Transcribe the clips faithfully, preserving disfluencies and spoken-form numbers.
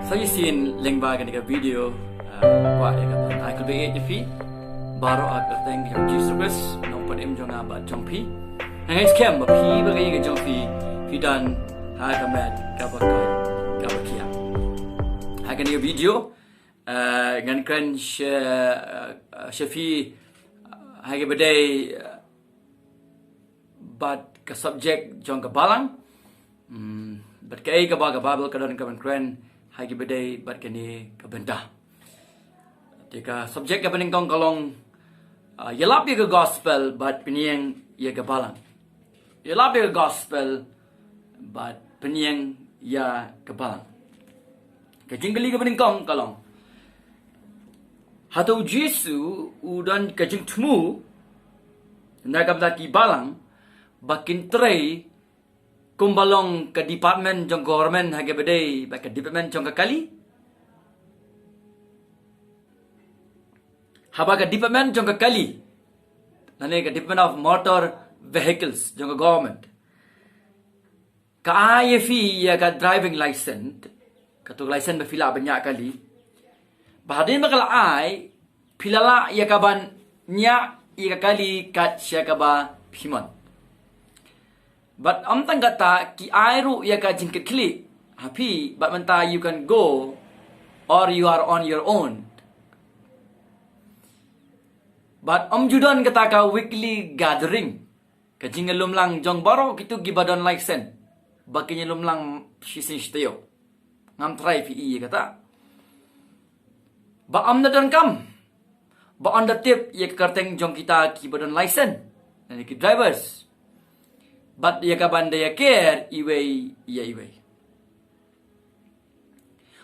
Sa shisien lyngba kane ka video, ah, kwah ïa ka ban ai khublei ïa phi baroh ha ka kyrteng ka jong u Jisu Khrist, u nongpynim jong nga bad jong phi. Nga ngeit skhem ba phi bad ka ïing ka jong phi, phi don ha ka met kaba koit kaba khiah. Ha kane ka video, ah, ngan kren sha, ah, sha phi, ah, ha kaba ïadei, ah, bad ka subject jong ka balang. Hmm, bad kaei kaba ka Baibl ka don ka ban kren ha kaba ïadei bad kane ka bynta. Te ka subject kaba nyngkong ka long, ah, ïalap ïa ka gospel bad pynïeng ïa ka balang. Ïalap ïa ka gospel bad pynïeng ïa ka balang. Ka jingkylli kaba nyngkong ka long, hato u Jisu u don ka jingthmu na ka bynta ki balang ba kin trei kumba long ka department jong government ha kaba ïadei bad ka department jong ka kali? Haba ka department jong ka kali, lane ka Department of Motor Vehicles jong ka government ka ai ïa phi ïa ka driving license, kato ka license ba phi lah ban ñiah kali, ba hadien ba ka la ai, phi la lah ïa ka ban ñiah ïa ka kali kat sha kaba phi mon. Bad ym tang kata, ki ai ruh ïa ka jingkitkhlieh ha phi, bad mynta you can go or you are on your own. Bad ym ju don kata ka weekly gathering, ka jingïalumlang jong baroh kito kiba don license, ba kin ïalumlang shisien shi taïew. Ngam tharai phi i ïa kata. Ba ym da donkam ba yn da tip ïa ka kyrteng jong kita kiba don license, lane ki drivers, bad ïa ka ban da ïaker iwei ïa iwei.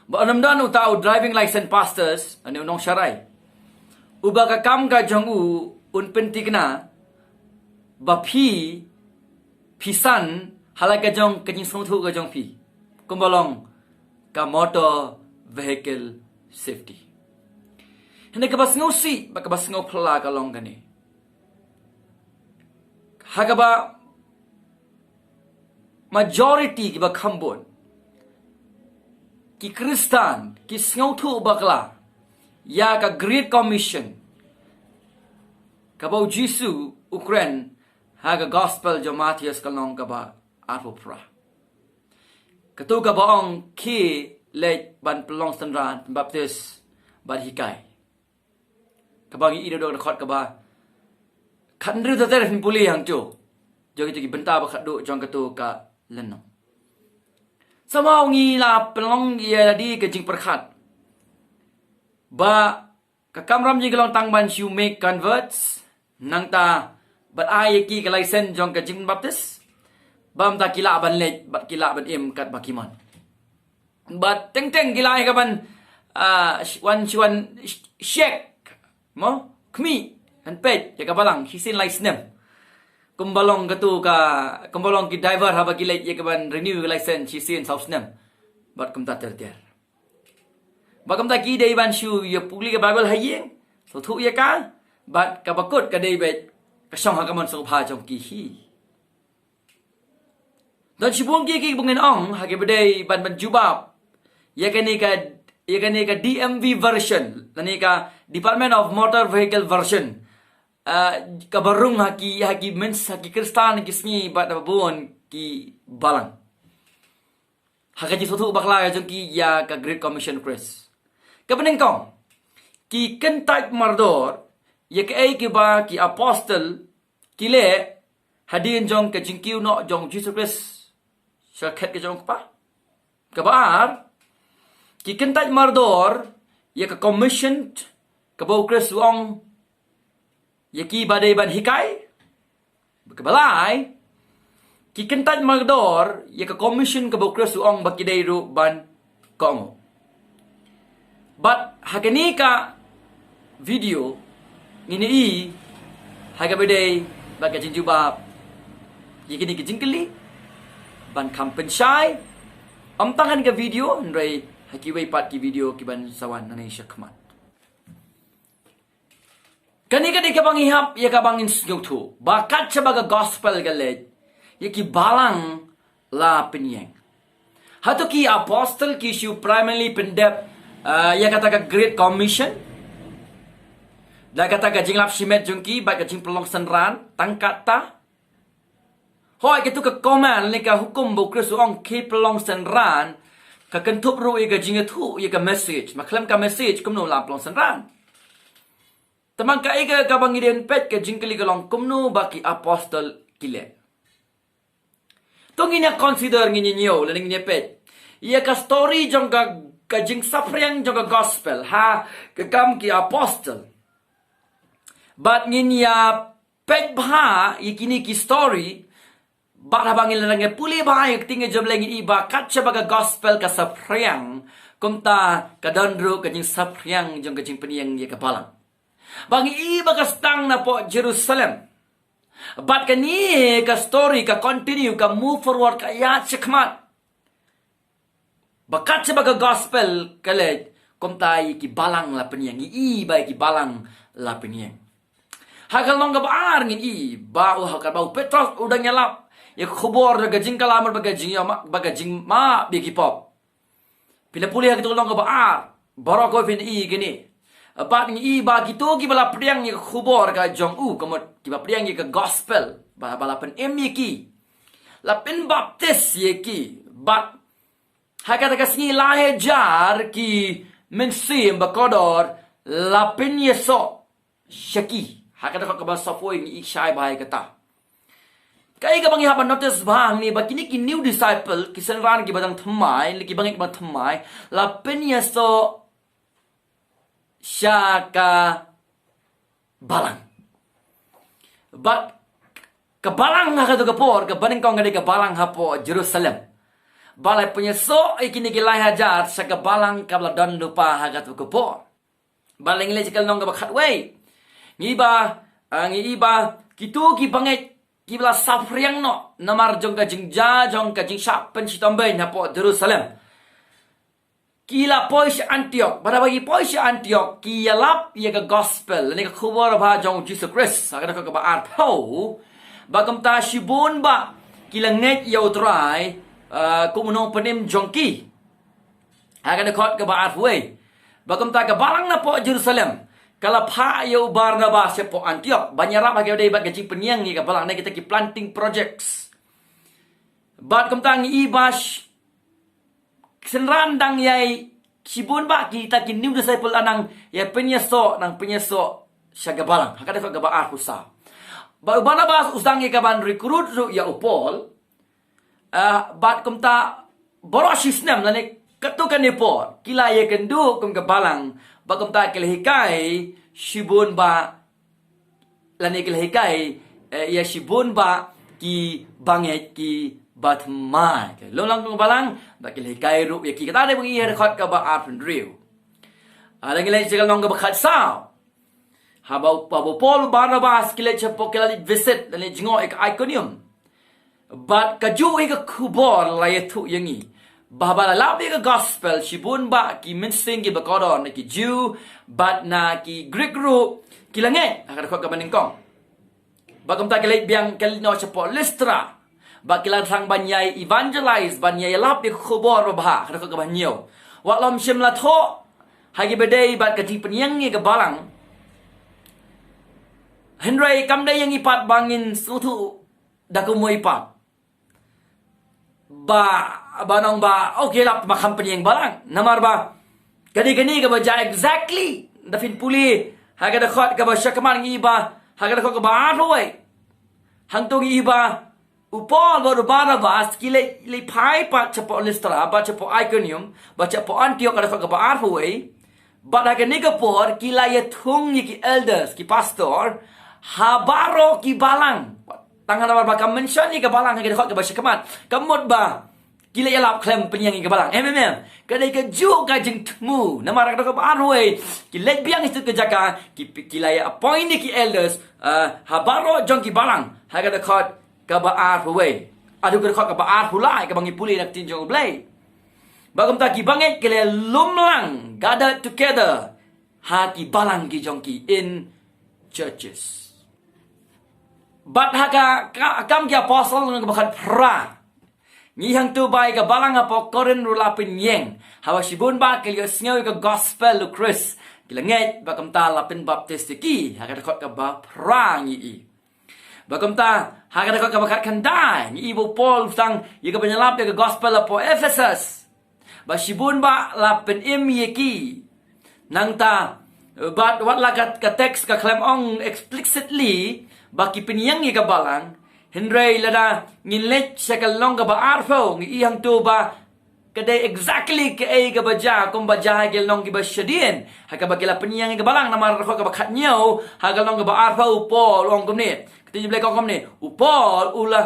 Ba yn ym don uta u driving license pastors, lane u nongsharai, uba ka kam ka jong u un pynthikna ba phi, phi san ha la ka jong ka jingsngewthuh ka jong phi, kumba long ka motor vehicle safety. Hynrei kaba sngewsih bad kaba sngewphylla ka long kane, ha kaba majority kiba kham bun ki Khristan ki sngewthuh bakla ïa ka Great Commission kaba u Jisu u kren ha ka Gospel jong u Mathaios ka lynnong kaba arphew phra. Kato kaba ong, khie leit ban pynlong synran, pynbaptis bad hikai. Kaba ngi i da dok da khot kaba khathynriew ter ter, phin pule hangto jong kito ki bynta ba khatduh jong kato ka lynnong. Somehow ngi la pynlong ïa lade ka jingpyrkhat ba ka kamram jong ngi ka long tang ban shu make converts, nangta bad ai ïa ki ka license jong ka jingpynbaptis, ba mynta ki lah ban leit bad ki lah ban im katba ki mon. Bad teng teng ki lah ïa ka ban, ah, sh-, wan, sh-, wan sh-, shake, mo, khmih, ban peit ïa ka balang shisien lai snem. Kumba long kato ka, kumba long ki driver haba ki leit ïa ka ban renew ka license shisien saw snem. Bad kumta ter ter. Bad kumta ki dei ban shu ïa pule ka Baibl ha ïing, sngewthuh ïa ka, bad kaba kut ka dei beit ka shong ha ka mon sngewbha jong ki hi. Don shibun ki, ki bangin ong ha kaba dei ban, ban jubab ïa kane ka, ïa kane ka D M V version, lane ka Department of Motor Vehicle version. Ah, kaba rung ha ki, ha ki mens, ha ki Khristan ki sngi bad ba bun ki balang ha ka jingsngewthuh bakla ka jong ki ïa ka Great Commission Khrist. Kaba nyngkong, ki kyntait mardor ïa kaei kaba ki apostle ki leh hadien jong ka jingkiew noh jong u Jisu Khrist sha khet ka jong u Kpa. Kaba ar, ki kyntait mardor ïa ka commission kaba u Khrist u ong ïa ki ba dei ban hikai. Kaba lai, ki kyntait mardor ïa ka commission kaba u Khrist u ong ba ki dei ruh ban kohnguh. Bad ha kane ka video ngin ïa i ha kaba dei bad ka jingjubab ïa kine ki jingkylli ban kham pynshai, ym tang ha kane ka video hynrei ha kiwei pat ki video ki ban sa wan nangne sha khmat. Kane ka dei kaba ngi hap ïa kaba ngin sngewthuh ba kat shaba ka gospel ka leit, ïa ki balang la pynïeng. Hato ki apostle ki shu primarily pyndep, ah, ïa kata ka Great Commission? Da kata ka jinglap shimet jong ki, bad ka jingpynlong synran, tang kata? Hooid, katu ka command, ne ka hukum ba u Khrist u ong ki pynlong synran, ka kynthup ruh ïa ka jingïathuh, ïa ka message. Ma khlem ka message, kumno la pynlong synran? Te man kaei ka, kaba ngi dei ban peit, ka jingkylli ka long kumno ba ki apostle ki leh. To ngin ïa consider, ngin ïa ñiew, lane ngin ïa peit ïa ka story jong ka, ka jingsaphriang jong ka gospel ha Ki Kam ki Apostle. Bad ngin ïa peit bha ïa kine ki story. Bad haba ngin la nang ïa pule bha ïa ka ktien jong U Blei, ngin i ba kat shaba ka gospel ka saphriang, kumta ka don ruh ka jingsaphriang jong ka jingpynïeng ïa ka balang. Ba ngi i ba ka sdang napoh Jerusalem. Bad kane ka story ka continue, ka move forward, ka ïaid shakhmat. Ba kat shaba ka gospel ka leit, kumta ïa ki balang la pynïeng, ngi i ba ïa ki balang la pynïeng. Ha ka lynnong kaba ar ngin i ba u, ha kaba u Petros u dang ïalap ïa ka khubor jong ka jingkylla, bad ka jingïa ma-, bad ka jingmap ïa ki pop. Phi la pule ha katu ka lynnong kaba ar, baroh kawei phin i kine. Bad ngi i ba kito kiba la pdiang ïa ka khubor ka jong u, ka mut kiba pdiang ïa ka gospel, ba, ba la pynim ïa ki, la pynbaptis ïa ki. Bad ha kata ka sngi lai hajar ki mynsiem ba kordor la pynïasoh sha ki. Ha ka dkhot kaba sawphew ngi i shai bha ïa kata. Kaei kaba ngi hap ban notice bha hangne, ba kine ki new disciple, ki synran kiba dang thymmai, ki bangeit kiba thymmai, la pynïasoh sha ka balang. Bad ka balang ha katu ka por, kaba nyngkong ka dei ka balang hapoh Jerusalem. Ba la pynïasoh ïa kine ki lai hajar sha ka balang kaba la don lypa ha katu ka por. Bad lei ngi leit sha ka lynnong kaba khatwei, ngi i ba, ah, ngi i ba kito ki bangeit kiba la saphriang noh namar jong ka jingjia jong ka jingshah pynshitom beiñ hapoh Jerusalem, ki la poi sha Antiok. Bad haba ki poi sha Antiok, ki ïalap ïa ka gospel, lane ka khubor babha jong U Jisu Khrist, ha ka dkhot kaba arphew. Bad kumta shibun bah ki la ngeit ïa U Trai, ah, kum U Nongpynim jong ki, ha ka dkhot kaba arphew wei. Bad kumta ka balang napoh Jerusalem ka la phah ïa u Barnabas shapoh Antiok ban ïarap ha kaba ïadei bad ka jingpynïeng ïa ka balang, ne kita ki planting projects. Bad kumta ngi i ba sh-, synran dang ïai, shibun bah kita ki new disciple la nang ïa pynïasoh, nang pynïasoh sha ka balang, ha ka dkhot kaba arphew saw. Bad u Barnabas u sdang ïa kaban recruit ruh ïa u Paul. Ah, bad kumta baroh shi snem lane katto katne por ki la ïakynduh kum ka balang, bad kumta ki la hikai shibun bah, lane ki la hikai, eh, ïa shibun bah ki bangeit kiba thymmai. Ki la lum lang kum ka balang, bad ki la hikai ruh ïa ki. Kata dei ba ngi i ha ka dkhot kaba arphew hynriew. Ah, lei ngi leit sha ka lynnong kaba khatsaw. Haba u, haba u Paul, Barnabas ki leit shapoh, ki la leit visit, lane jngoh ïa ka Iconium. Bad kajuh hi ka khubor la ïathuh ïa ngi ba haba la lap ïa ka gospel, shibun bah ki mynsiem kiba kordor, na ki Jiw bad na ki Grik ruh ki la ngeit, ha ka dkhot kaba nyngkong. Bad kumta ki leit biang, ki leit noh shapoh Listra. Bad ki la thang ban ïai evangelize, ban ïai lap ïa ka khubor babha, ha ka dkhot kaba hynñiew. Wat lym shym la thoh ha kiba dei bad ka jingpynïeng ïa ka balang. Hynrei kam dei ïa ngi pat ba ngin sngewthuh da kumwei pat. Ba, ba nang ba, okay, lap ma kham pynïeng balang. Namar ba ka dei kane kaba jia exactly. Da phin pule ha ka dkhot kaba shakhmat ngi i ba, ha ka dkhot kaba arphew wei, hangto ngi i ba u Paul bad u Barnabas ki leit, leit phai pat shapoh Listra, bad shapoh Iconium, bad shapoh Antiok, ha ka dkhot kaba arphew wei. Bad ha kane ka por ki la ïathung ïa ki elders, ki pastor, ha baroh ki balang. Tang namar ba ka mention ïa ka balang ha ka dkhot kaba shakhmat, ka mut ba ki la ïalap khlem pynïeng ïa ka balang. Em, em, em. Ka dei kajuh ka jingthmu. Namar ha ka dkhot kaba arphew wei ki leit biang sha ka jaka, ki, ki la ïa appoint ïa ki elders, ah, ha baroh jong ki balang, ha ka dkhot kaba arphew wei. Haduh ka dkhot kaba arphew lai kaba ngi pule na ka ktien jong U Blei. Bad kumta ki bangeit ki la lum lang, gathered together, ha ki balang ki jong ki, in churches. Bad ha ka, ka, Kam ki Apostle lynnong kaba khatphra, Ngi hangtu ba ïa ka balang hapoh Korinth ruh la pynïeng. Haba shibun ba ki la ïohsngew ïa ka gospel u Khrist, ki la ngeit, bad kumta la pynbaptis ïa ki ha ka dkhot kaba phra ngi i. Bad kumta ha ka dkhot kaba khatkhyndai ngi i ba u Paul u sdang ïa ka ban ïalap ïa ka gospel hapoh Ephesus. Ba shibun ba la pynim ïa ki. Nangta, bad wat la ka, ka text ka khlem ong explicitly ba ki pynïeng ïa ka balang, hynrei lada ngin leit sha ka lynnong kaba arphew, ngi i hangtu ba ka dei exactly kaei kaba jia, kumba jia ha ki lynnong kiba shadien ha kaba ki la pynïeng ïa ka balang. Namar ha ka dkhot kaba khathynñiew ha ka lynnong kaba arphew u Paul u ong kumne. Ka ktien U Blei ka ong kumne, u Paul u la,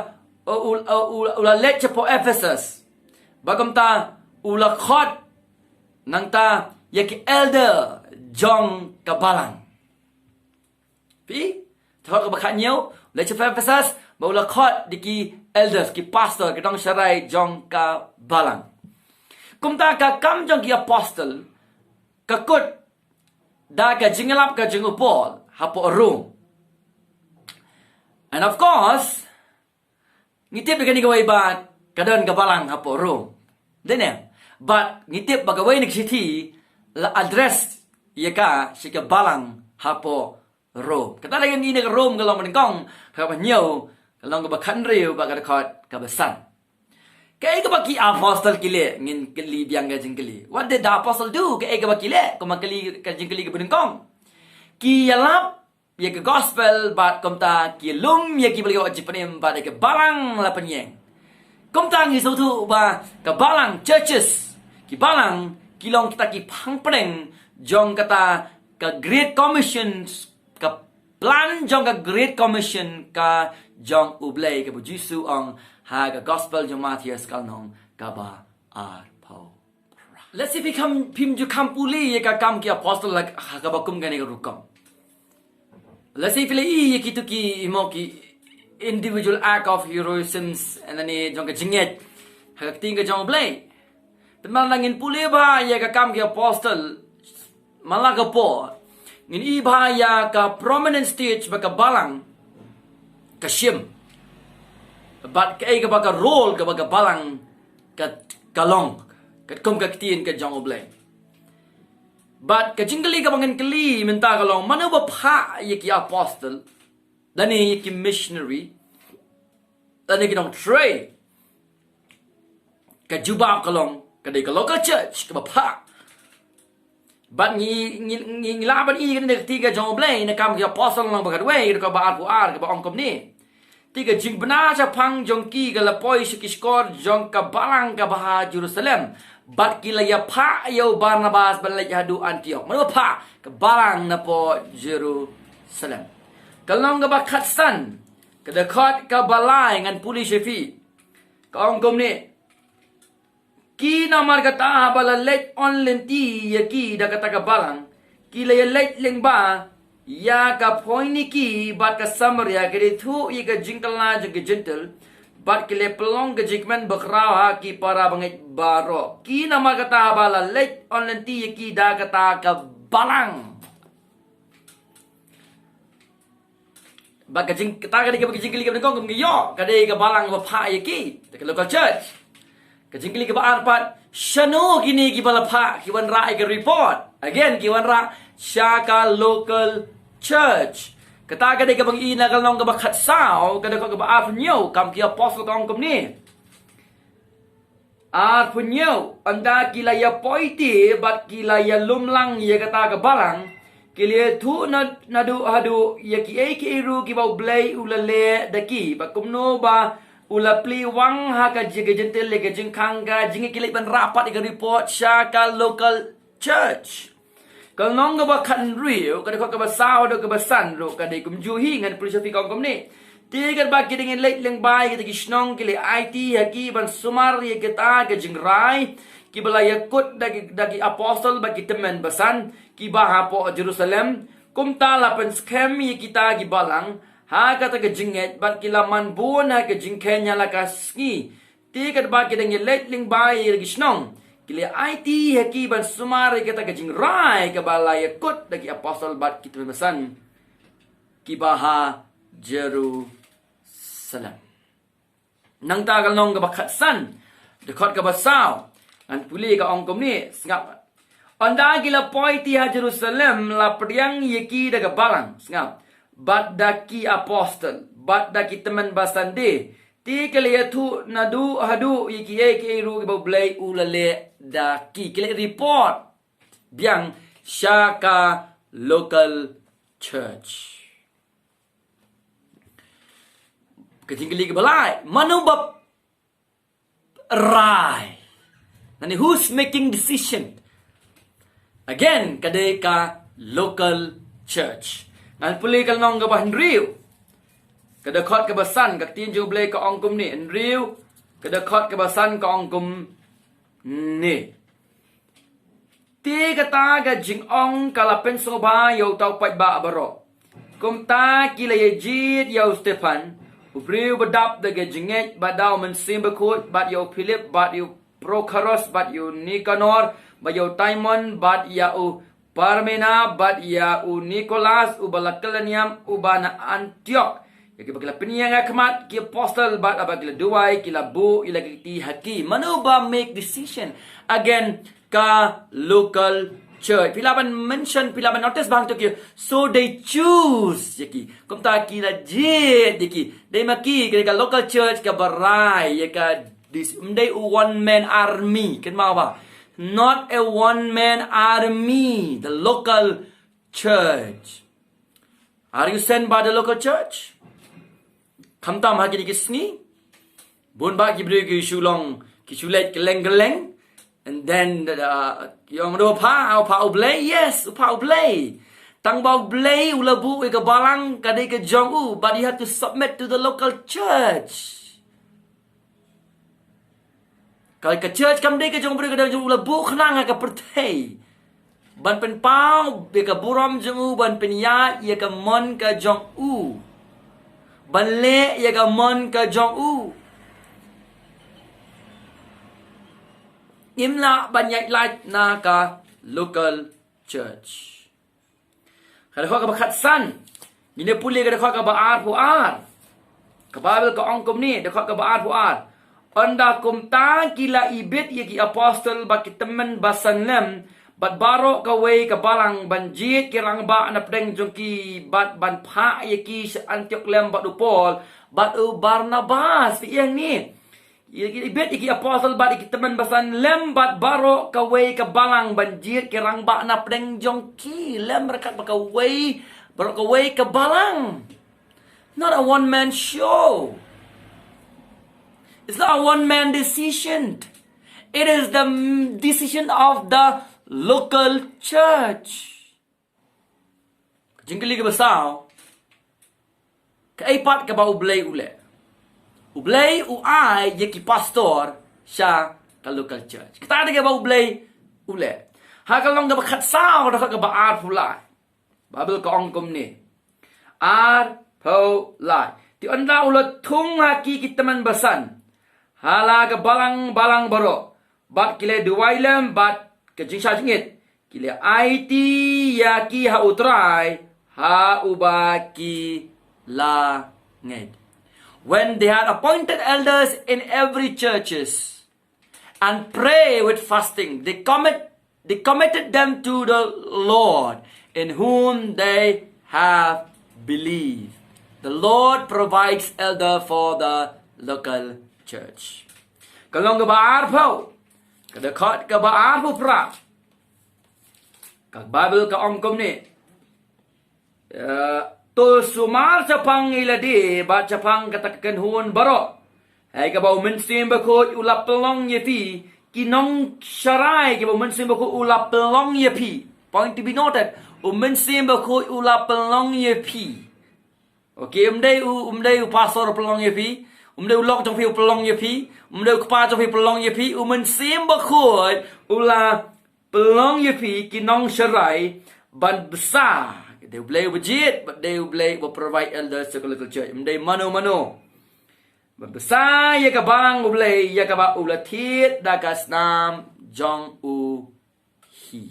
u, u, u, u la leit shapoh Ephesus. Bad kumta u la khot nangta ïa ki elder jong ka balang. Phi, ha ka dkhot kaba khathynñiew, leit shapoh Ephesus, bad u la khot da ki elders, ki pastor, ki nongsharai jong ka balang. Kumta ka Kam jong ki Apostol ka kut da ka jingïalap ka jong u Paul hapoh Rome. And of course, ngi tip ïa kane kawei ba ka don ka balang hapoh Rome. Dei ne? Bad ngi tip ba kawei na ka shithi la address ïa ka sha ka balang hapoh Rome. Kata lei ngi i na ka Rome ka lynnong ba nyngkong, kaba hynñiew, ka lynnong kaba khathynriew bad ka dkhot kaba san. Kaei kaba ki apostol ki leh, ngin kylli biang ka jingkylli. What did the apostle do? Kaei kaba ki leh, kumba kylli ka jingkylli kaba nyngkong. Ki ïalap ïa ka gospel bad kumta ki lum ïa ki ba la ïoh jingpynim bad ïa ka balang la pynïeng. Kumta ngi sngewthuh ba ka balang, churches, ki balang ki long kita ki phang pdeng jong kata ka Great Commission, ka plan jong ka Great Commission ka jong U Blei kaba u Jisu u ong ha ka gospel jong u Mathaios ka lynnong kaba arphew. Lehse phi kham, phim ju kham pule ïa ka Kam ki Apostol la ha kaba kum kane ka rukom. Lehse phi la i ïa kitu ki, mo, ki individual act of heroism, lane jong ka jingngeit ha ka ktien ka jong U Blei. Pynban lada ngin pule bha ïa ka Kam ki Apostol man la ka por, ngin i bha ïa ka prominent stage ba ka balang ka shim, bad kaei kaba ka role kaba ka balang ka, ka long katkum ka ktien ka jong U Blei. Bad ka jingkylli kaba ngin kylli mynta ka long, mano ba phah ïa ki apostol, lane ïa ki missionary, lane ki nongtrei? Ka jubab ka long, ka dei ka local church kaba phah. Bad ngi, ngi, ngi, ngi lah ban i kane na ka ktien ka jong U Blei na Kam ki Apostol lynnong ba khatwei, ka dkhot ba arphew ar, kaba ong kumne: Te ka jingbna shaphang jong ki ka la poi sha ki shkor jong ka balang kaba ha Jerusalem, bad ki la ïa phah ïa u Barnabas ban leit haduh Antiok. Mano ba phah? Ka balang napoh Jerusalem. Ka lynnong kaba khatsan, ka dkhot kaba lai, ngan pule sha phi. Ka ong kumne: Ki namar kata haba la leit on lynti ïa ki da kata ka balang, ki la ïa leit lyngba ïa ka Phoiniki bad ka Samaria, ki la ïathuh ïa ka jingkylla jong ki Jentil, bad ki la pynlong ka jingkmen bakhraw ha ki para bangeit baroh. Ki namar kata haba la leit on lynti ïa ki da kata ka balang. Bad ka jing, kata ka dei kaba ka jingkylli kaba nyngkong, kaba ngi ïoh, ka dei ka balang ba phah ïa ki, the local church. Ka jingkylli kaba ar pat, shano kine kiba la phah, ki wanrah ïa ka report? Again, ki wanrah sha ka local church. Kata ka dei kaba ngi i na ka lynnong kaba khatsaw, ka dei ka kaba arphew hynñiew, Kam ki Apostol ka ong kumne. Arphew hynñiew, ynda ki la ïa poi te bad ki la ïa lum lang ïa kata ka balang, ki la ïathuh na, naduh haduh ïa kiei kiei ruh kiba U Blei u la leh da ki, bad kumno ba u la plie wang ha ka jing, ka Jentil ïa ka jingkhang ka jingngeit, ki leit ban rah pat ïa ka report sha ka local church. Ka lynnong kaba khathynriew, ka dkhot kaba saw haduh kaba san ruh ka dei kumjuh hi, ngan pule sha phi, ka ong kumne: Te katba ki dang ïa leit lyngba ïa kita ki shnong, ki la aiti ha ki ban sumar ïa kita ki jingrai kiba la ïakut da ki, da ki apostol bad ki tymmen basan kiba hapoh Jerusalem. Kumta la pynskhem ïa kita ki balang ha kata ka jingngeit, bad ki la man bun ha ka jingkheiñ ha la ka sngi. Te katba ki dang ïa leit lyngba ïa ki shnong, ki la aiti ha ki ban sumar ïa kita ki jingrai kiba la ïakut da ki apostol bad ki tymmen basan kiba ha Jerusalem. Nangta ka lynnong kaba khatsan, dkhot kaba saw, ngan pule, ka ong kumne, sngap. Ynda ki la poi ti ha Jerusalem, la pdiang ïa ki da ka balang, sngap, bad da ki apostol, bad da ki tymmen basan de. Te ki la ïathuh naduh haduh ïa kiei kiei ruh kiba U Blei u la leh da ki. Ki la report biang sha ka local church. Ka jingkylli kaba lai, mano ba rai? Nani, who's making decision? Again, ka dei ka local church. Ngan pule ka lynnong kaba hynriew, ka dkhot kaba san, ka ktien jong U Blei ka ong kumne, hynriew, ka dkhot kaba san, ka ong kumne. Te kata ka jingong ka la pynsngewbha ïa uta u paidbah baroh. Kumta ki la ïa jied ïa u Stephan, u briew ba dap da ka jingngeit, bad da u Mynsiem Bakhuid, bad ïa u Philip, bad ïa u Prokhoros, bad ïa u Nikanor, bad ïa u Timon, bad ïa u Parmena, bad ïa u Nikolas, uba la kylla niam, uba na Antiok. Ïa kiba ki la pynïeng ha khmat ki apostol, bad haba ki la duwai, ki la buh ïa la ki kti ha ki. Mano ba make decision? Again, ka local church. Phi lah ban mention, phi lah ban notice ba hangto ki, so they choose ïa ki. Kumta ki la jied ïa ki. Dei ma ki, ka dei ka local church kaba rai ïa ka dis-, ym dei u one man army. Kynmaw ba, not a one man army, the local church. Are you sent by the local church? Khamtam ha kine ki sngi, bun bah ki briew ki shu long, ki shu leit kylleng kylleng. And then, uh, ki ong, u pha, u pha U Blei, yes, u pha U Blei. Tang ba U Blei u la buh ïa ka balang, ka dei ka jong u, but you have to submit to the local church. Ka, ka church kam dei ka jong u briew, ka dei jong u, la buh khnang ha ka pyrthei ban pynpaw ïa ka burom jong u, ban pynïaid ïa ka mon ka jong u, ban leh ïa ka mon ka jong u. Ym lah ban ïaid lait na ka local church. Ka dkhot kaba khatsan. Ngin ïa pule ka dkhot kaba arphew ar. Ka Baibl ka ong kumne, dkhot kaba arphew ar. Ynda kumta ki la ibit ïa ki apostol bad ki tymmen basan lem, bad baroh kawei ka balang, ban jied ki rangbah na pdeng jong ki, bad ban phah ïa ki sha Antiok lem bad u Paul bad u Barnabas. Phi ïa ni, ïa ki, ibit ïa ki apostol bad ïa ki tymmen basan lem bad baroh kawei ka balang, ban jied ki rangbah na pdeng jong ki. Lem ryngkat bad kawei, baroh kawei ka balang. Not a one man show. It's not a one man decision. It is the, mm, decision of the local church. Ka jingkylli kaba saw, kaei pat kaba U Blei u leh? U Blei u ai ïa ki pastor sha ka local church. Kata dei kaba U Blei u leh. Ha ka lynnong kaba khatsaw, dkhot kaba arphew lai, Baibl ka ong kumne. Arphew lai. Te ynda u la thung ha ki, ki tymmen basan, ha la ka balang balang baroh, bad ki la duwai lem bad ka jingshah jingit, ki la aiti ïa ki ha U Trai, ha uba ki la ngeit. When they had appointed elders in every churches, and pray with fasting, they commit, they committed them to the Lord, in whom they have believed. The Lord provides elder for the local church. Ka lynnong kaba arphew, ka dkhot kaba arphew phra, ka Baibl ka ong kumne. Eh, to sumar shaphang ïa lade bad shaphang kata ka kynhun baroh, hei kaba U Mynsiem Bakhuid u la pynlong ïa phi ki nongsharai. Kaba U Mynsiem Bakhuid u la pynlong ïa phi. Point to be noted. U Mynsiem Bakhuid u la pynlong ïa phi. Okay, ym dei u, ym dei u pastor u pynlong ïa phi. Ym dei u lok jong phi u pynlong ïa phi. Ym dei u kpa jong phi u pynlong ïa phi. U Mynsiem Bakhuid u la pynlong ïa phi ki nongsharai ban bsa. Dei U Blei uba jied, bad dei U Blei uba provide elders sha ka local church. Ym dei mano mano. Ban bsa ïa ka balang U Blei, ïa kaba u la thied da ka snam jong u hi.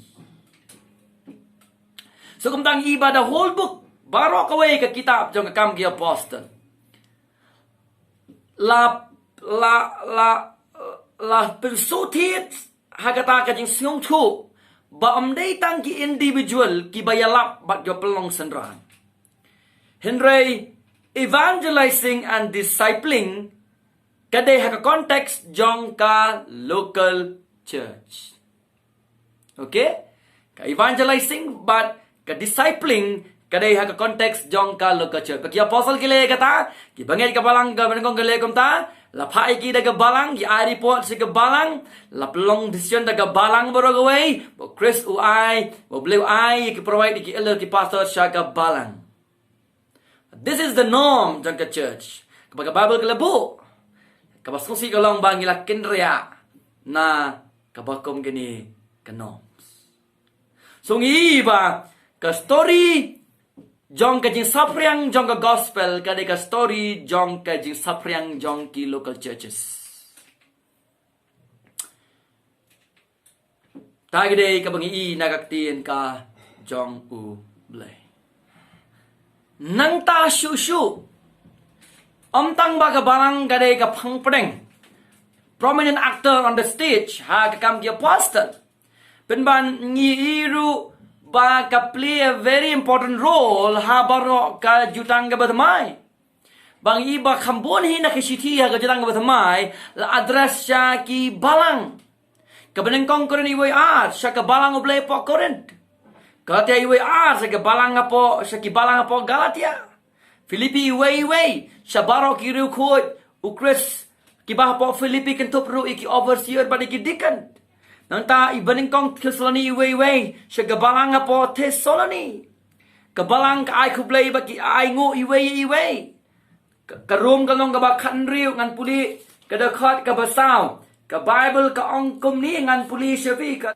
So kumta ngi i ba the whole book, baroh kawei ka kitab jong ka Kam ki Apostol, la la la la pynsngewthuh ha kata ka jingsngewthuh ba ym dei tang ki individual kiba ïalap bad kiba pynlong synran. Hynrei evangelizing and discipling ka dei ha ka context jong ka local church. Okay? Ka evangelizing bad ka discipling ka dei ha ka context jong ka local church. Ba ki apostle ki leh kata, ki bangeit ka balang ka banyngkong ki leh kumta, la phah ïa ki da ka balang, ki ai report sha ka balang, la pynlong decision da ka balang baroh kawei, ba Khrist u ai, ba U Blei u ai, ki provide ki elder ki pastor sha ka balang. This is the norm jong ka church. Kaba ka Bible ka la buh. Kaba sngewsih ka long ba ngi la kynriah na kaba kum kine ka norms. So ngi ba ka story jong ka jingsaphriang jong ka gospel ka dei ka story jong ka jingsaphriang jong ki local churches. Ta ka dei kaba ngi i na ka ktien ka jong U Blei. Nangta shuh shuh, ym tang ba ka balang ka dei ka phang pdeng, prominent actor on the stage ha ka Kam ki Apostle, pynban ngi i ruh ba ka play a very important role ha baroh ka jutang kaba thymmai. Ba ngi i ba kham bun hi na ki shithi ha ka jutang kaba thymmai la address sha ki balang. Kaba nyngkong Korinth iwei ar sha ka balang U Blei hapoh Korinth. Galatia iwei ar sha ka balang hapoh, sha ki balang hapoh Galatia. Philippi iwei iwei sha baroh ki riewkhuid U Khrist kiba hapoh Philippi, kynthup ruh ïa ki overseer bad ïa ki deacon. Nangta i ba nyngkong Thessaloni iwei iwei sha ka balang hapoh Thessaloni. Ka balang ka ai khublei bad ki ainguh iwei ïa iwei. Ka, ka Rom ka lynnong kaba khathynriew ngan pule ka dkhot kaba saw. Ka Bible ka ong kumne, ngan pule sha phi ka,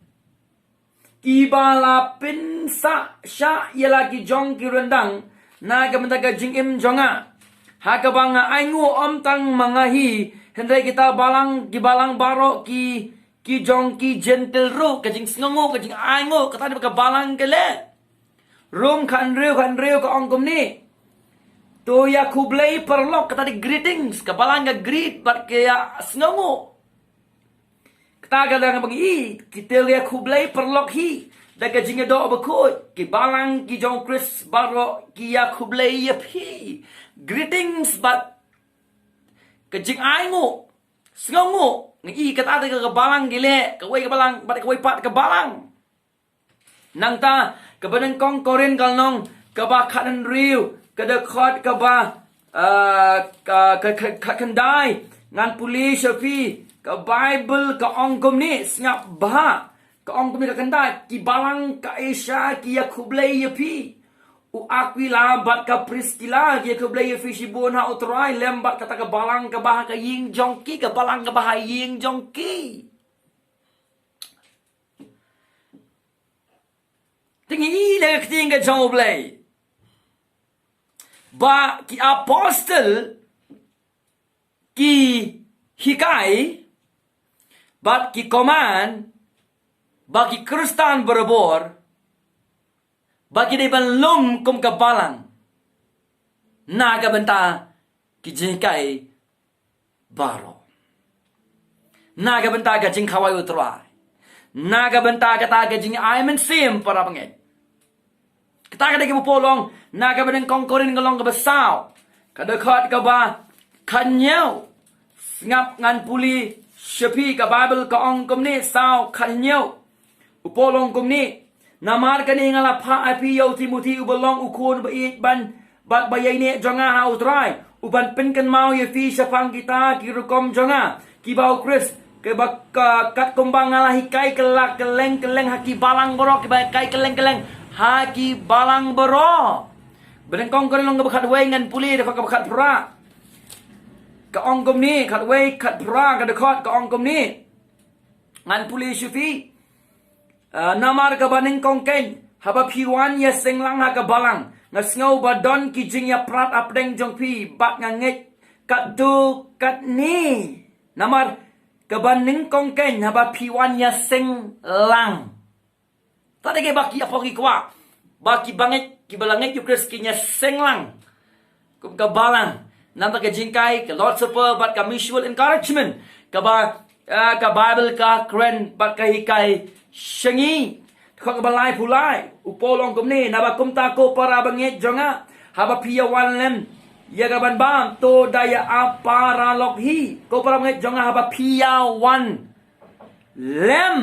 kiba la pynsah shah ïa la ki jong ki ryndang na ka bynta ka jingim jong nga, ha kaba nga ainguh ym tang ma nga hi, hynrei kita balang, ki balang baroh ki, ki jong ki Jentil ruh. Ka jingsngewnguh, ka jingainguh kata dei ba ka balang ka leh. Rom khathynriew khathynriew ka ong kumne, to ïa khublei paralok, kata dei greetings. Ka balang ka greet bad ka ïa sngewnguh. Kata ka dang ba ngi i, kita ïa khublei paralok hi da ka jingïadoh bakhuid. Ki balang ki jong Khrist baroh ki ïa khublei ïa phi. Greetings bad ka jingainguh, sngewnguh. Ngi i kata dei ka balang ki leh, kawei ka balang bad kawei pat ka balang. Nangta kaba nyngkong Korinth ka lynnong kaba khathynriew ka dkhot kaba, ah, ka, ka, ka, ka khatkhyndai, ngan pule sha phi, ka Bible ka ong kumne, sngap bha. Ka ong kumne ka khyndai, ki balang ka Asia ki ïa khublei ïa phi. U Aquila bad ka Priskila ki ïa khublei ïa phi shibun ha U Trai, lem bad kata ka balang kaba ha ka ïing jong ki, ka balang kaba ha ïing jong ki. Te ngi i na ka ktien ka jong U Blei ba ki apostle ki hikai bad ki command ba ki Khristan barabor ba ki dei ban lum kum ka balang na ka bynta ki jinghikai baroh, na ka bynta ka jingkhawai U Trai, na ka bynta kata ka jingai mynsiem para bangeit. Kata ka dei kaba pynlong na kaba nyngkong Korinth ka lynnong kaba saw, ka dkhot kaba khathynñiew. Sngap ngan pule sha phi, ka Bible ka ong kumne, saw khathynñiew. U Paul u ong kumne, namar kane nga la phah ïa phi ïa u Timothi uba long u khun ba ïeit ban, bad ba ïaineh jong nga ha U Trai, u ban pynkynmaw ïa phi shaphang kita ki rukom jong nga kiba ha U Khrist, kiba ka, katkum ba nga la hikai kylla kylleng kylleng ha ki balang baroh, kiba hikai kylleng kylleng ha ki balang baroh. Ba nyngkong Korinth lynnong kaba khatwei, ngan pule dkhot kaba khatphra. Ka ong kumne, khatwei khatphra ka dkhot ka ong kumne. Ngan pule sha phi. Ah, namar kaba nyngkong keiñ, haba phi wan ïaseng lang ha ka balang, nga sngew ba don ki jingïaprat hapdeng jong phi, bad nga ngeit katto katne. Namar kaba nyngkong keiñ, haba phi wan ïaseng lang. Kata dei ba ki apoh ki kwah ba ki bangeit kiba la ngeit ïa U Khrist kin ïaseng lang kum ka balang. Namar ka jinghikai, ka Lord's Supper, bad ka mutual encouragement, kaba, ah, ka Bible ka kren, bad ka hikai sha ngi. Dkhot kaba laiphew lai, u Paul u ong kumne, naba kumta ko para bangeit jong nga, haba phi ïa wan lem ïa ka ban bam, to da ïa ap paralok hi. Ko para bangeit jong nga, haba phi ïa wan lem.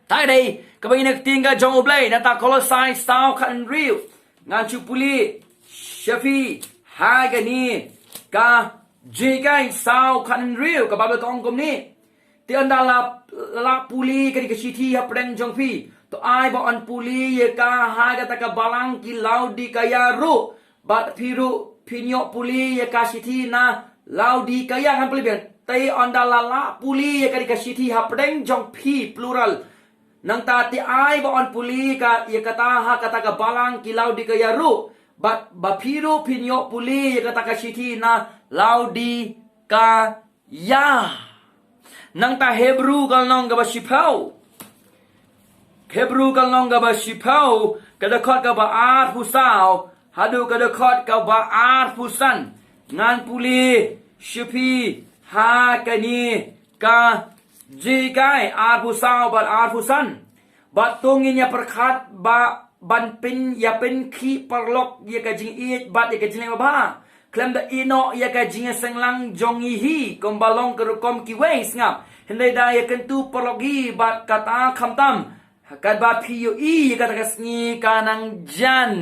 Te dei kaba ngi na ka ktien ka jong U Blei, nangta Kolosai saw khathynriew, ngan shu pule sha phi ha kane ka jinghikai. Saw khathynriew, ka Bible ka ong kumne: Te ynda la, la pule kane ka shithi hapdeng jong phi, to ai ba yn pule ïa ka ha kata ka balang ki Laodikaïa ruh. Bad phi ruh phin ïoh pule ïa ka shithi na Laodikaïa. Ngan pule biang. Te ynda la, la pule ïa kane ka shithi hapdeng jong phi, plural. Nangta te ai ba yn pule ka, ïa kata ha kata ka balang ki Laodikaïa ruh. Bad ba phi ruh phin ïoh pule ïa kata ka shithi na Laodikaïa. Nangta Hebru ka lynnong kaba shiphew. Hebru ka lynnong kaba shiphew, ka dkhot kaba arphew saw haduh ka dkhot kaba arphew san. Ngan pule sha phi ha kane ka jinghikai, arphew saw bad arphew san. Bad to ngin ïa pyrkhat ba ban pyn, ïa pynkhih paralok ïa ka jingïeit bad ïa ka jingleh babha, khlem da ïehnoh ïa ka jingïaseng lang jong ngi hi kumba long ka rukom kiwei, sngap. Hynrei da ïakyntu paralok hi bad kata khamtam, katba phi ïohi ïa kata ka sngi ka nang jan.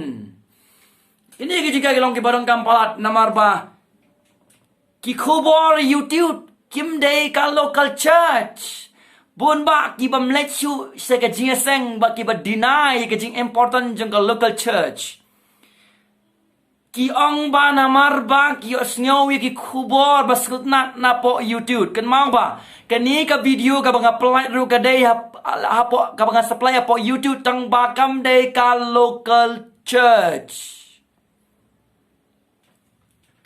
Kine ki jinghikai ki long kiba donkam palat, namar ba ki khubor YouTube kim dei ka local church. Bun bah ki bym leit shuh sha ka jingïaseng, bah ki ba deny ka jingimportant jong ka local church. Ki ong ba namar ba ki ïohsngew ïa ki khubor ba sngewtynnat napoh YouTube. Kynmaw ba kane ka video kaba nga pynlait ruh ka dei hap-, hapoh, kaba nga supply hapoh YouTube, tang ba kam dei ka local church.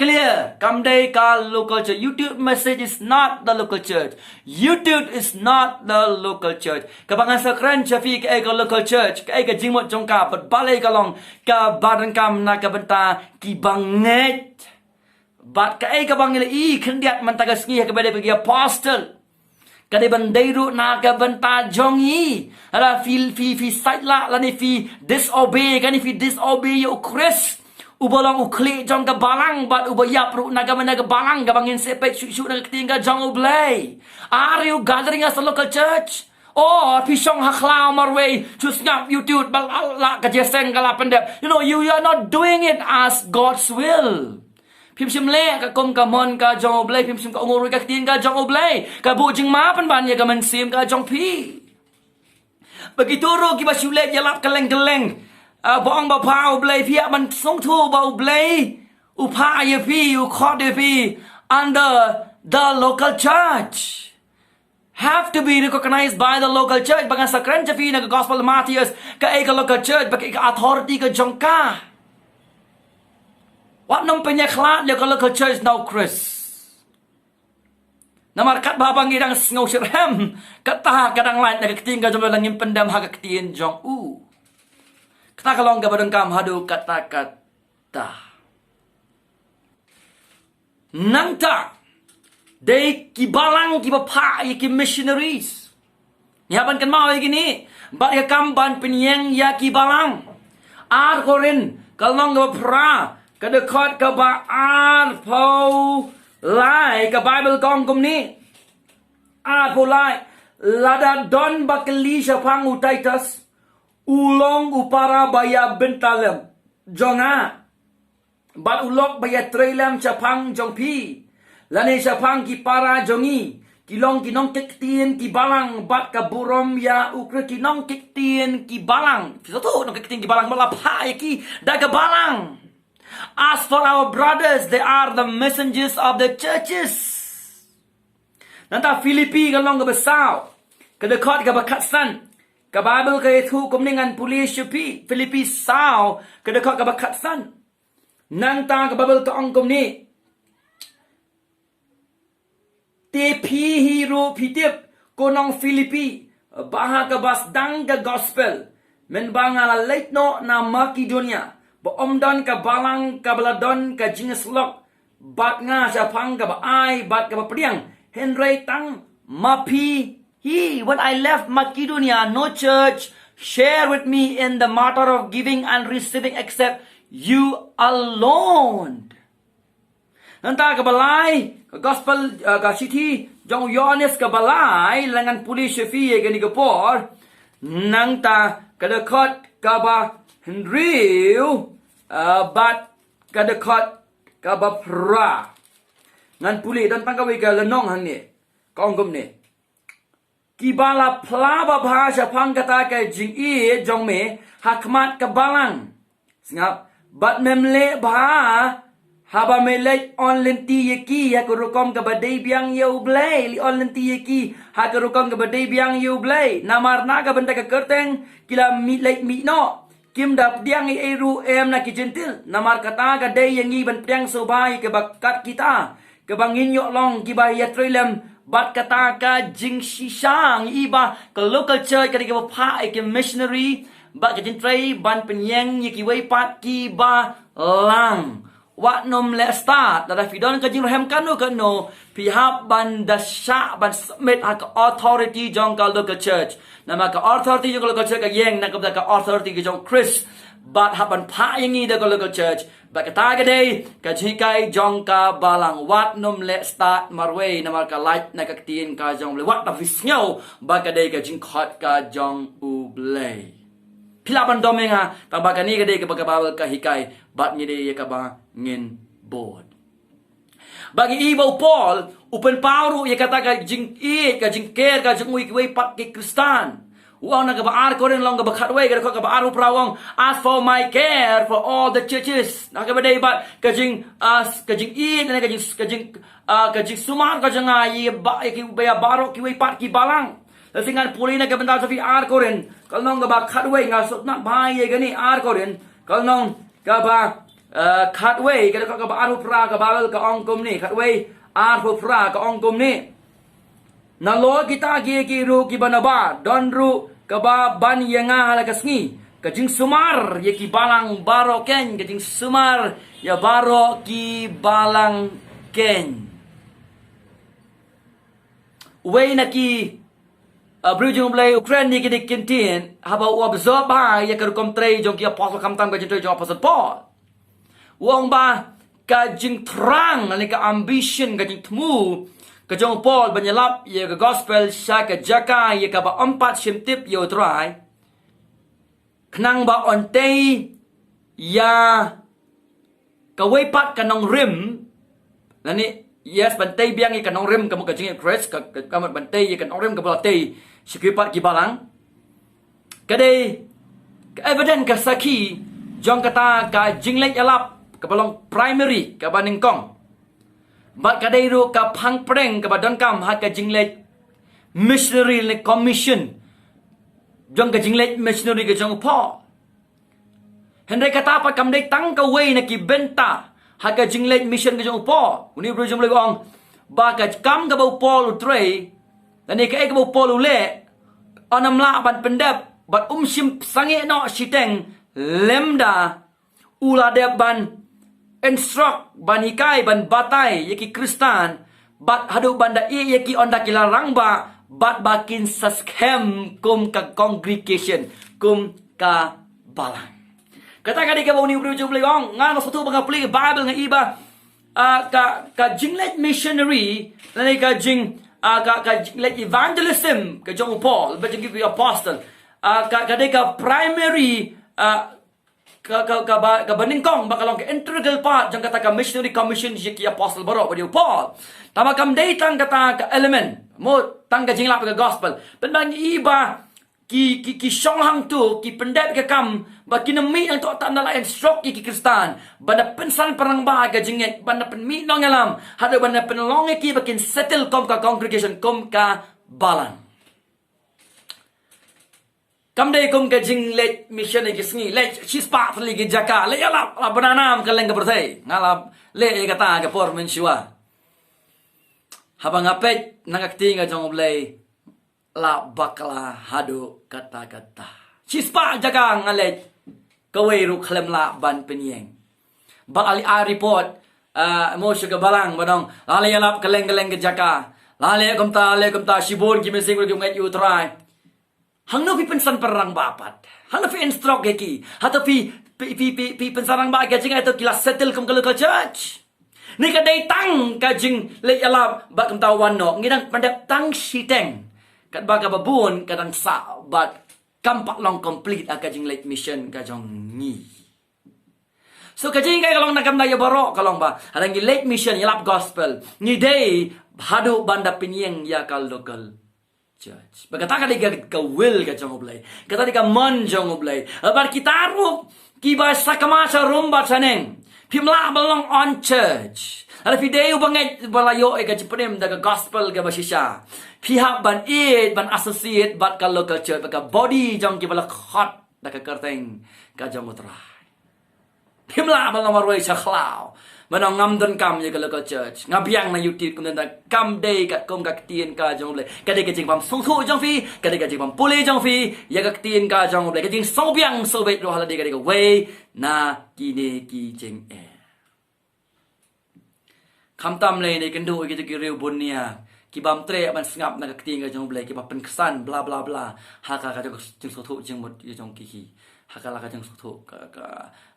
Clear, kam dei ka local church. YouTube message is not the local church. YouTube is not the local church. Kaba ngan sa kren sha phi kaei ka local church, kaei ka jingmut jong ka, bad balei ka long kaba donkam na ka bynta ki bangeit. Bad kaei kaba ngi la ïohi khyndiat mynta ka sngi ha kaba ïadei bad ki apostle, ka dei ban dei ruh na ka bynta jong ngi. Lada phi, phi, phi sait lah lane phi disobey, kane phi disobey ïa u Khrist uba long u khlieh jong ka balang bad uba ïap ruh na ka bynta ka balang, kaba ngin sa peit shuh shuh na ka ktien ka jong U Blei. Are you gathering as a local church? Or phi shong ha khlaw marwei, shu sngap YouTube, ba la, la ka jingïaseng ka la pyndep. You know, you, you are not doing it as God's will. Phim shym leh ka kum ka mon ka jong U Blei, phim shym kohnguh ruh ïa ka ktien ka jong U Blei. Ka buh jingma pynban ïa ka mynsiem ka jong phi. Bad kito ruh kiba shu leit ïalap kylleng kylleng, ah, ba ong ba phah U Blei, phi hap ban sngewthuh ba U Blei u phah ïa phi, u khot ïa phi under the local church. Have to be recognized by the local church. Ba ngan sa kren sha phi na ka Gospel Matthias, kaei ka local church, bad kaei ka authority ka jong ka. Wat nym pynïakhlad ïa ka local church na u Khrist. Namar katba ba ngi dang sngew shitrhem, kata ka dang lait na ka ktien ka jong U Blei, lada ngim pyndem ha ka ktien jong u. Kata ka long kaba donkam haduh katta katta. Nangta dei ki balang kiba phah ïa ki missionaries. Ngi hap ban kynmaw ïa kine, bad ïa ka kam ban pynïeng ïa ki balang. Ar Korinth ka lynnong kaba phra, ka dkhot kaba arphew lai, ka Bible ka ong kumne. Arphew lai, lada don ba kylli shaphang u Titus, u long u para ba ïa bynta lem jong nga, bad u lok ba ïatrei lem shaphang jong phi, lane shaphang ki para jong ngi, ki long ki nongkit ktien ki balang, bad ka burom ïa u Khrist. Ki nongkit ktien ki balang. Phi sngewthuh, nongkit ktien ki balang, ba la phah ïa ki da ka balang. As for our brothers, they are the messengers of the churches. Nangta Philippi ka lynnong kaba saw, ka dkhot kaba khatsan. Ka Bible ka ïathuh kumne, ngan pule sha phi, Philippi saw, ka dkhot kaba khatsan. Nangta ka Bible ka ong kumne: Te phi hi ruh phi tip, ko nong Philippi, ba ha kaba sdang ka gospel, mynba nga la leit noh na Makedonia, ba ym don ka balang kaba la don ka jingïasyllok bad nga shaphang kaba ai bad kaba pdiang, hynrei tang ma phi hi. When I left Macedonia, no church share with me in the matter of giving and receiving except you alone. Nangta kaba lai, ka gospel, uh, ka shithi jong u Ïoannis kaba lai, lada ngan pule sha phi ïa kane ka por. Nangta ka dkhot kaba hynriew, uh, bad ka dkhot kaba phra. Ngan pule, don tang kawei ka lynnong hangne. Ka ong kumne: Kiba la phla babha shaphang kata ka jingïeit jong me ha khmat ka balang. Sngap, bad mem leh bha haba me leit yn lynti ïa ki ha ka rukom kaba dei biang ïa U Blei, leit yn lynti ïa ki ha ka rukom kaba dei biang ïa U Blei. Namar na ka bynta ka kyrteng ki la mih, leit mih noh. Kim da pdiang ei ei ruh em na ki Jentil. Namar kata ka dei ïa ngi ban pdiang sngewbha ïa kaba kat kita, kaba ngin ïoh long kiba ïatrei lem bad kata ka jingshisha. Ngi i ba ka local church ka dei kaba phah ïa ki missionary bad ka jingtrei ban pynïeng ïa kiwei pat kiba lang. Wat nym leh stad, lada phi don ka jingrhem kano kano, phi hap ban da shah ban submit ha ka authority jong ka local church. Namar ka authority jong ka local church ka ïeng na ka bynta ka authority ka jong Khrist. Bad hap ban phah ïa ngi da ka local church. Bad kata ka dei ka jinghikai jong ka balang. Wat nym leh stad marwei, namar ka lait na ka ktien ka jong U Blei. Wat da phi sngew ba ka dei ka jingkhot ka jong U Blei. Phi lah ban dom ïa nga, tangba kane ka dei kaba ka Baibl ka hikai, bad ngi dei ïa kaba ngin bud. Ba ngi i ba u Paul u pynpaw ruh ïa kata ka jingïeit, ka jingcare ka jong u ïa kiwei pat ki Khristan. U ong na kaba ar Korinth lynnong kaba khatwei, ka dkhot kaba arphew phra, u ong: "As for my care for all the churches." Na kaba dei bad ka jing, ah, ka jingïeit, na ka jing, ka jing, ah, ka jingsumar ka jong nga ïa ba, ïa ki, ïa baroh kiwei pat ki balang. Lada ngan pule na ka bynta sha phi, ar Korinth ka lynnong kaba khatwei, nga sngewtynnat bha ïa kane, ar Korinth ka lynnong kaba, eh, khatwei, ka dkhot kaba arphew phra, ka Baibl ka ong kumne, khatwei arphew phra ka ong kumne: "Nalor kita kiei kiei ruh kiba nabar, don ruh kaba ban ïa nga ha la ka sngi, ka jingsumar ïa ki balang baroh keiñ, ka jingsumar ïa baroh ki balang keiñ." Uwei na ki, uh, briew jong U Blei u kren ïa kine ki ktien haba u observe bha ïa ka rukom trei jong ki apostle, khamtam ka jingtrei jong u apostle Paul. U ong ba ka jingthrang lane ka ambition, ka jingthmu ka jong u Paul ban ïalap ïa ka gospel sha ka jaka ïa kaba ym pat shim tip ïa U Trai, khnang ba yn tei ïa kawei pat ka nongrim, lane, yes, ban tei biang ïa ka nongrim ka mut ka jingïeit Khrist, ka, ka, ka mut ban tei ïa ka nongrim kaba la tei sha kiwei pat ki balang. Ka dei ka evidence, ka sakhi jong kata ka jingleit ïalap kaba long primary, kaba nyngkong. Bad ka dei ruh ka phang pdeng kaba donkam ha ka jingleit missionary lane commission jong ka jingleit missionary ka jong u Paul. Hynrei kata pat kam dei tang kawei na ki bynta ha ka jingleit mission ka jong u Paul. Une u briew jong U Blei u ong ba ka kam kaba u Paul u trei, lane kaei kaba u Paul u leh, yn ym lah ban pyndep bad um shym sangeh noh shiteng lymda u la dep ban instruct, ban hikai, ban batai ïa ki Khristan, bad haduh ban da ïeh ïa ki ynda ki la rangbah, bad ba kin sa skhem kum ka congregation, kum ka balang. Kata ka dei kaba une u briew jong U Blei u ong. Nga nga sngewthuh ba nga pule ka Baibl, nga i ba, ah, ka, ka jingleit missionary, lane ka jing, ah, ka, ka jingleit evangelism ka jong u Paul, ba jong ki apostle, ah, ka, ka dei ka primary, ah, ka, ka, kaba, kaba nyngkong, ba ka long ka integral part jong kata ka missionary commission ïa ki apostle baroh, ba dei u Paul. Tangba kam dei tang kata ka element, mo, tang ka jinglap ka gospel. Pynban ngi i ba ki, ki, ki shong hangto, ki pyndep ka kam, ba kin ym mih nangta, tang da la instruct ïa ki Khristan ban da pynsan pynrangbah ka jingngeit, ban da pynmih nongïalam, haduh ban da pynlong ïa ki ba kin settle kum ka congregation, kum ka balang. Kam dei kum ka jingleit mission ïa ki sngi, leit shispah tylli ki jaka, leit ïalap, la bnanam ka leng ka pyrthei. Nga la leh ïa kata ka por mynshuwa. Haba nga peit na ka ktien ka jong U Blei, la bakla haduh katta katta. Shispah jaka nga leit kawei ruh khlem lah ban pynïeng. Bad ale ai report, ah, mo sha ka balang ba dang, la leh ïalap kylleng kylleng ka jaka, la leh kumta, la leh kumta, shibun ki mynsiem ruh kim ngeit ïa U Trai. Hangno phi pynsan pynrangbah pat? Hangno phi instruct ïa ki? Hato phi, phi, phi, phi, phi pynsan rangbah ïa ka jingeh, hato ki la settle kum ka local church? Ne ka dei tang ka jingleit ïalap bad kumta wan noh, ngi dang pyndep tang shiteng. Katba kaba bun ka dang sah bad kam pat long complete ïa ka jingleit mission ka jong ngi. So ka jinghikai ka long na ka bynta ïa baroh ka long ba haba ngi leit mission, ïalap gospel, ngi dei haduh ban da pynïeng ïa ka local church. Ba kata ka dei ka, ka will ka jong U Blei. Kata dei ka mon jong U Blei. Bad kita ruh kiba sa kynmaw sharum bad shaneng, phim lah ban long unchurched. Lada phi dei u bangeit ba la ïoh ïa ka jingpynim da ka gospel kaba shisha, phi hap ban ïeit, ban associate bad ka local church, bad ka body jong kiba la khot da ka kyrteng ka jong U Trai. Phim lah ban long marwei sha khlaw. Mynno ngam donkam ïa ka local church, nga biang na YouTube, kumta kam dei katkum ka ktien ka jong U Blei. Ka dei ka jingbym sngewthuh jong phi, ka dei ka jingbym pule jong phi ïa ka ktien ka jong U Blei. Ka jingsngewbiang sngewbeit ruh la dei, ka dei kawei na kine ki jingeh. Khamtam lei ne kynduh ïa kito ki riew bun nia, ki bym treh ban sngap na ka ktien ka jong U Blei, kiba pynksan bla bla bla ha ka, ka jong, jingsngewthuh jingmut ïa jong ki hi. Ha ka la ka jingsngewthuh, ka, ka,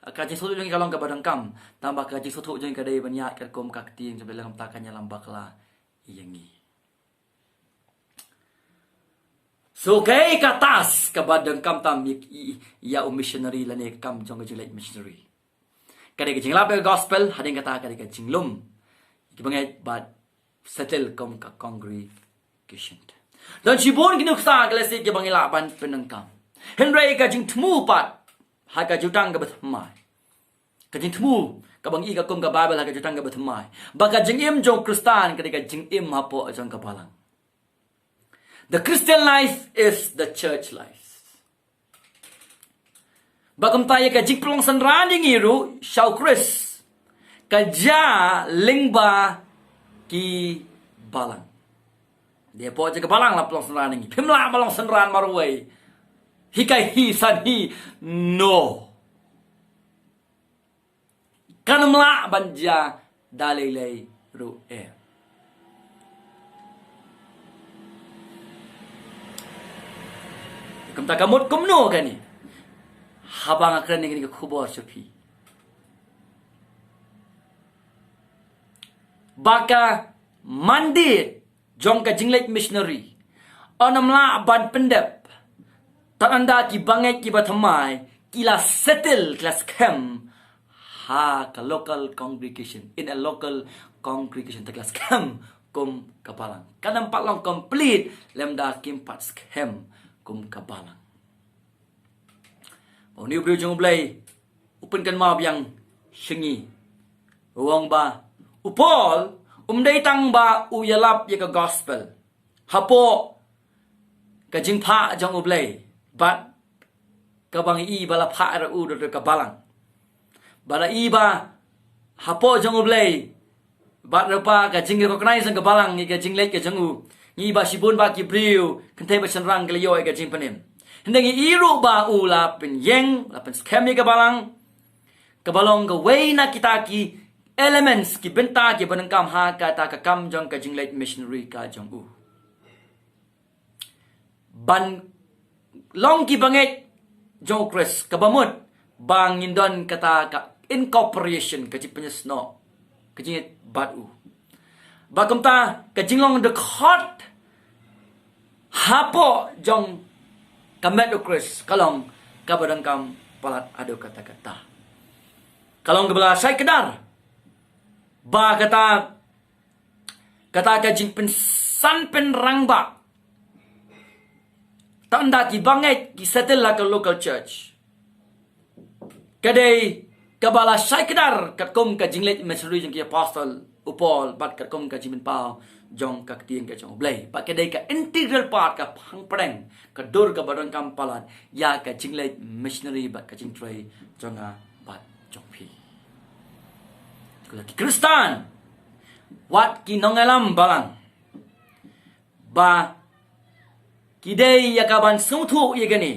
ka jingsngewthuh jong ki ka long kaba donkam, tangba ka jingsngewthuh jong ki ka dei ban ïaid katkum ka ktien jong U Blei, lada khamtam kan ïalam bakla ïa ngi. So kaei ka task kaba donkam tam ïa, ïa u missionary lane ka kam jong ka jingleit missionary? Ka dei ka jinglap ïa ka gospel, hadien kata ka dei ka jinglum ïa ki bangeit bad settle kum ka congregation. Don shibun ki nuksa ki lehse kiba ngi lah ban pyndonkam. Hynrei ka jingthmu pat ha ka jutang kaba thymmai, ka jingthmu kaba ngi i katkum ka Baibl ha ka jutang kaba thymmai, ba ka jingim jong u Khristan ka dei ka jingim hapoh jong ka balang. The Christian life is the church life. Ba kumta ïa ka jingpynlong synran ïa ngi ruh sha u Khrist ka jia lyngba ki balang. Dei hapoh jong ka balang la pynlong synran ïa ngi. Phim lah ban long synran marwei. Hikai hi, san hi, no. Kan ym lah ban jia da lei lei ruh eh. Kumta ka mut kumno kane? Haba nga kren ïa kane ka khubor sha phi, ba ka mandate jong ka jingleit missionary yn ym lah ban pyndep tad haduh ki bangeit kiba thymmai ki la settle, ki la skhem ha ka local congregation, in a local congregation, te ki la skhem kum ka balang. Kan ym pat long complete lymda kim pat skhem kum ka balang. Ba une u briew jong U Blei u pynkynmaw biang sha ngi, u ong ba u Paul um dei tang ba u ïalap ïa ka gospel hapoh ka jingphah jong U Blei bad kaba ngi i ba la phah ruh da ka balang. Ba la i ba hapoh jong U Blei bad ruh ba ka jingrecognize jong ka balang ïa ka jingleit ka jong u, ngi i ba shibun ba ki briew kynthei bad shynrang ki la ïoh ïa ka jingpynim. Hynrei ngi i ruh ba u la pynïeng, la pynskhem ïa ka balang, kaba long kawei na kita ki elements, ki bynta kiba donkam ha kata ka kam jong ka jingleit missionary ka jong u. Ban long ki bangeit jong u Khrist, kaba mut ba ngin don kata ka incorporation, ka jingpynïasnoh, ka jingïeit bad u. Ba kumta ka jinglong dkhot hapoh jong ka met u Khrist ka long kaba donkam palat haduh katta katta. Ka long kaba la shai kdar ba kata, kata ka jingpynsan pynrangbah tad haduh ki bangeit ki settle ha ka local church ka dei kaba la shai kdar katkum ka jingleit missionary jong ki apostol u Paul bad katkum ka jingpynpaw jong ka ktien ka jong U Blei. Bad ka dei ka integral part, ka phang pdeng, ka dur kaba donkam palat ïa ka jingleit missionary bad ka jingtrei jong nga bad jong phi. Ki Khristan, wat ki nongïalam balang, ba ki dei ïa ka ban sngewthuh ïa kane.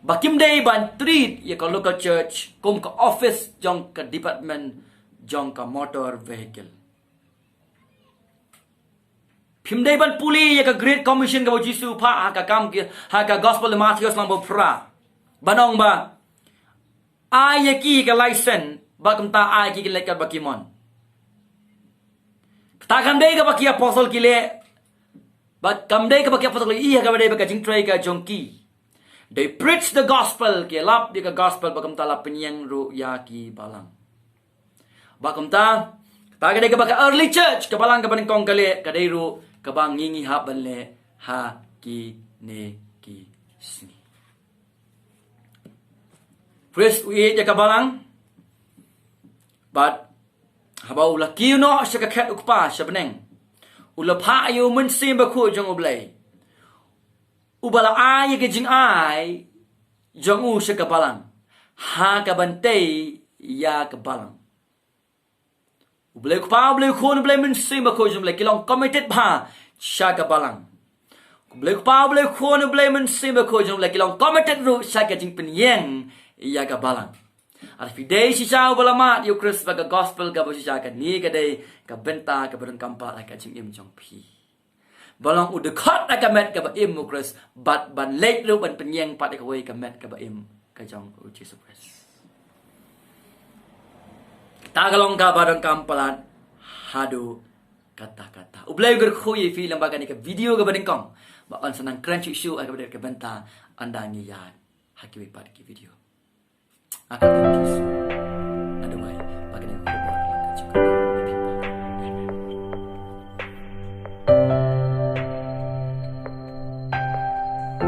ba kim dei ban treat ïa ka local church kum ka office jong ka department jong ka motor vehicle. Phim dei ban pule ïa ka Great Commission kaba u Jisu phah ha ka kam ki, ha ka Gospel Matthew lyngba phra. Ban ong ba ai ïa ki ka license, bad kumta ai ïa ki ka leit katba ki mon. Kata kam dei kaba ki apostle ki leh, bad kam dei kaba ki apostle ki ïohi ha kaba dei bad ka jingtrei ka jong ki. They preach the gospel, ki lap ïa ka gospel, bad kumta la pynïeng ruh ïa ki balang. Bad kumta, kata ka dei kaba ka early church, ka balang kaba nyngkong ka leh, ka dei ruh kaba ngi ngi hap ban leh ha kine ki sngi. Khrist u ïeit ïa ka balang. Bad haba u la kiew noh sha ka khet u Kpa sha bneng, u la phah ïa u Mynsiem Bakhuid jong u Blei, uba la ai ïa ka jingai jong u sha ka balang, ha kaban tei ïa ka balang. U Blei u Kpa, u Blei u Khun, u Blei Mynsiem Bakhuid jong u Blei ki long committed bha sha ka balang. U Blei u Kpa, u Blei u Khun, u Blei Mynsiem Bakhuid jong u Blei ki long committed ruh sha ka jingpynïeng ïa ka balang. Ar phi dei shisha uba la mad ïa u Khrist bad ka gospel kaba shisha, kane ka dei ka bynta kaba donkam pat ha ka jingim jong phi. Ba long u dkhot ha ka met kaba im u Khrist, bad ban leit ruh ban pynïeng pat ïa kawei ka met kaba im ka jong u Jisu Khrist. Kata ka long kaba donkam palat haduh katta katta. U Blei u kyrkhu ïa phi lyngba kane ka video kaba nyngkong. Bad yn sa nang kren shuh shuh ha kaba dei ka bynta ynda ngi ïaid ha kiwei pat ki video. Ha ka kyrteng u Jisu.